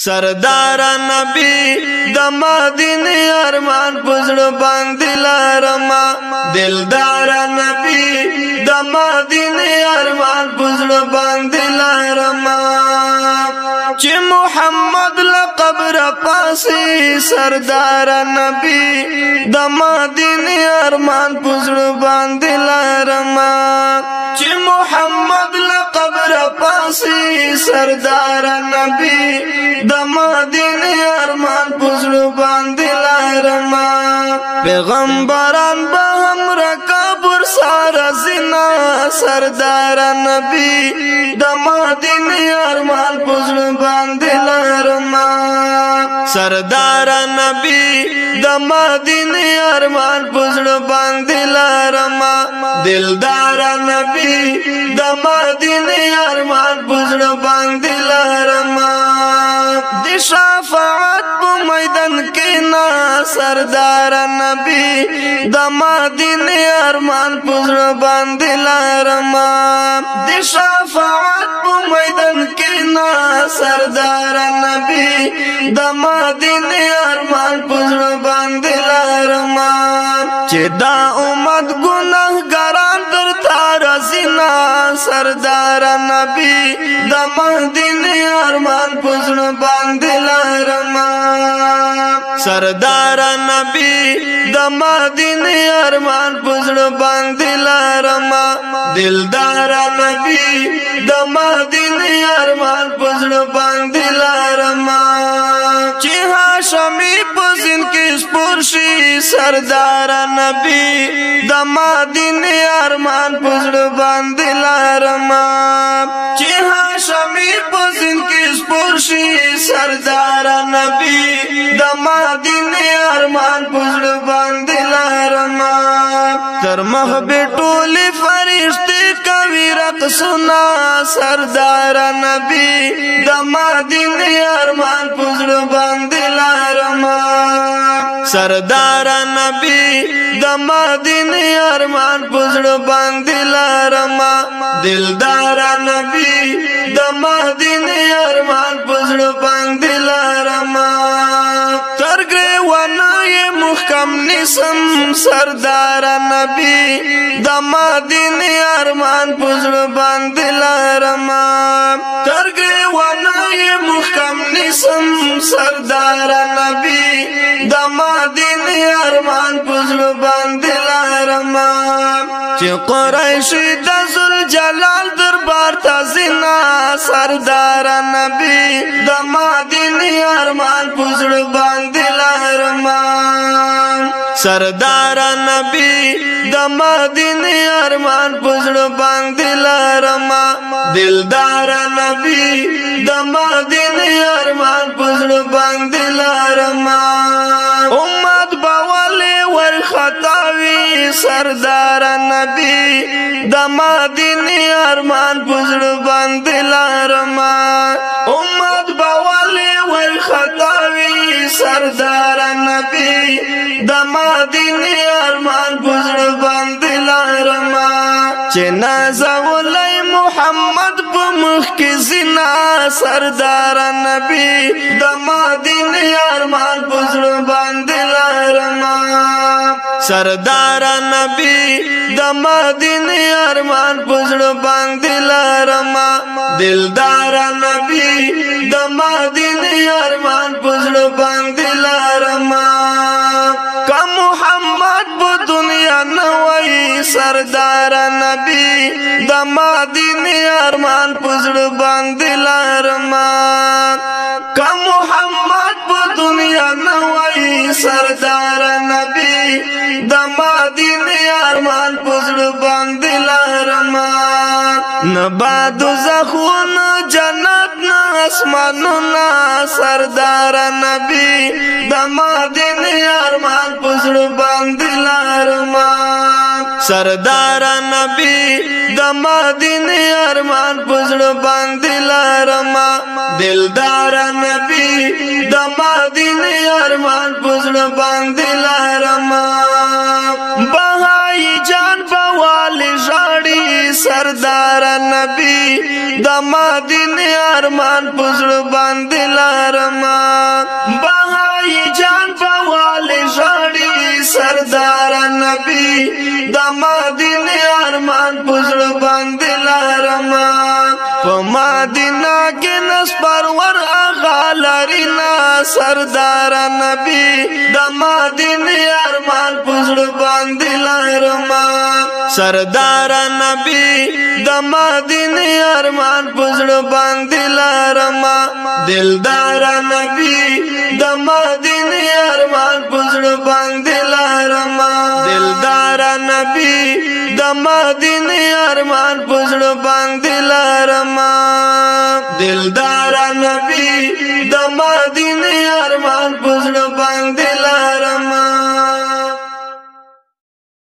سردار نبی د مدینه ارمان پزړه باندې لارما، دلدار نبی د مدینه ارمان پزړه باندې لارما۔ چې محمد له قبر پاسي سردار نبی د مدینه ارمان پزړه باندې لارما۔ چې محمد له قبر پاسي سردار نبی د مدینه ارمان پزړه باندې لارما۔ پیغمبران به هم رکابر سارا زنا سردار نبی د مدینه ارمان پزړه باندې لارما۔ سردار نبی د مدینه ارمان پزړه باندې لارما، دلدار نبی د مدینه ارمان پزړه باندې لارما۔ د شفاعت په میدان کې نا سردار نبی د مدینه ارمان پزړه باندې لارما۔ د شفاعت په میدان کې نا سردار نبی د مدینه ارمان پزړه باندې لارما۔ چې دا امت ګناهګاران در تارزینا سردار نبی د مدینه ارمان پزړه باندې لارما۔ سردار نبی د مدینه ارمان پزړه باندې لارما، دلدار نبی د مدینه ارمان پزړه باندې لارما۔ چې هاشمي پزین کې سپور شي سردار نبی د مدینه ارمان پزړه باندې لارما۔ چې هاشمي پزین کې سپور شي سردار نبی د مدینه ارمان پزړه باندې لارما۔ تر مخ به ټول فرشتي کوي رقصونه سردار نبی د مدینه ارمان پزړه باندې لارما۔ سردار نبی د مدینه ارمان پزړه باندې لارما، دلدار نبی د مدینه ارمان پزړه باندې لارما۔ تر ګریوانه یې محکم نسم سردار نبی د مدینه ارمان پزړه باندې لارما۔ تر ګریوانه یې محکم نسم سردار نبی د مدینه ارمان پزړه باندې لارما۔ چې قریش د ذل جلال دربار ته زینا سردار نبی د مدینه ارمان پزړه باندې لارما۔ سردار نبی د مدینه ارمان پزړه باندې لارما، دلدار نبی د مدینه ارمان پزړه باندې لارما۔ امت باواله ور خطاوي سردار نبی د مدینه ارمان پزړه باندې لارما۔ امت باواله ور خطاوي سردار نبی د مدینه ارمان پزړه باندې لارما۔ چې نازولای محمد په مخ کې زنا سردار نبی د مدینه ارمان پزړه باندې لارما۔ سردار نبی د مدینه ارمان پزړه باندې لارما، دلدار نبی د مدینه ارمان پزړه باندې لارما۔ که محمد په دنیا نه وای سردار نبی د مدینه ارمان پزړه باندې لارما۔ که محمد په دنیا نه وای سردار نبی د مدینه ارمان پزړه باندې لارما۔ نباد زخون جنت نه اسمانونه سردار نبی د مدینه ارمان پزړه باندې لارما۔ سردار نبی د مدینه ارمان پزړه باندې لارما، دلدار نبی د مدینه ارمان پزړه باندې لارما۔ بهای جان بوال ژاړي سردار نبی د مدینه ارمان پزړه باندې لارما. بهای جان په والي ژاړي، سردار نبی د مدینه ارمان پزړه باندې لارما. په مدینه کې نس پرور اغا لرینا، سردار نبی د مدینه ارمان پزړه باندې لارما. سردار نبی د مدینه ارمان پزړه باندې لارما. دلدار نبی د مدینه ارمان پزړه باندې لارما. دلدار نبی د مدینه ارمان پزړه باندې لارما. دلدار نبی د مدینه ارمان پزړه باندې لارما.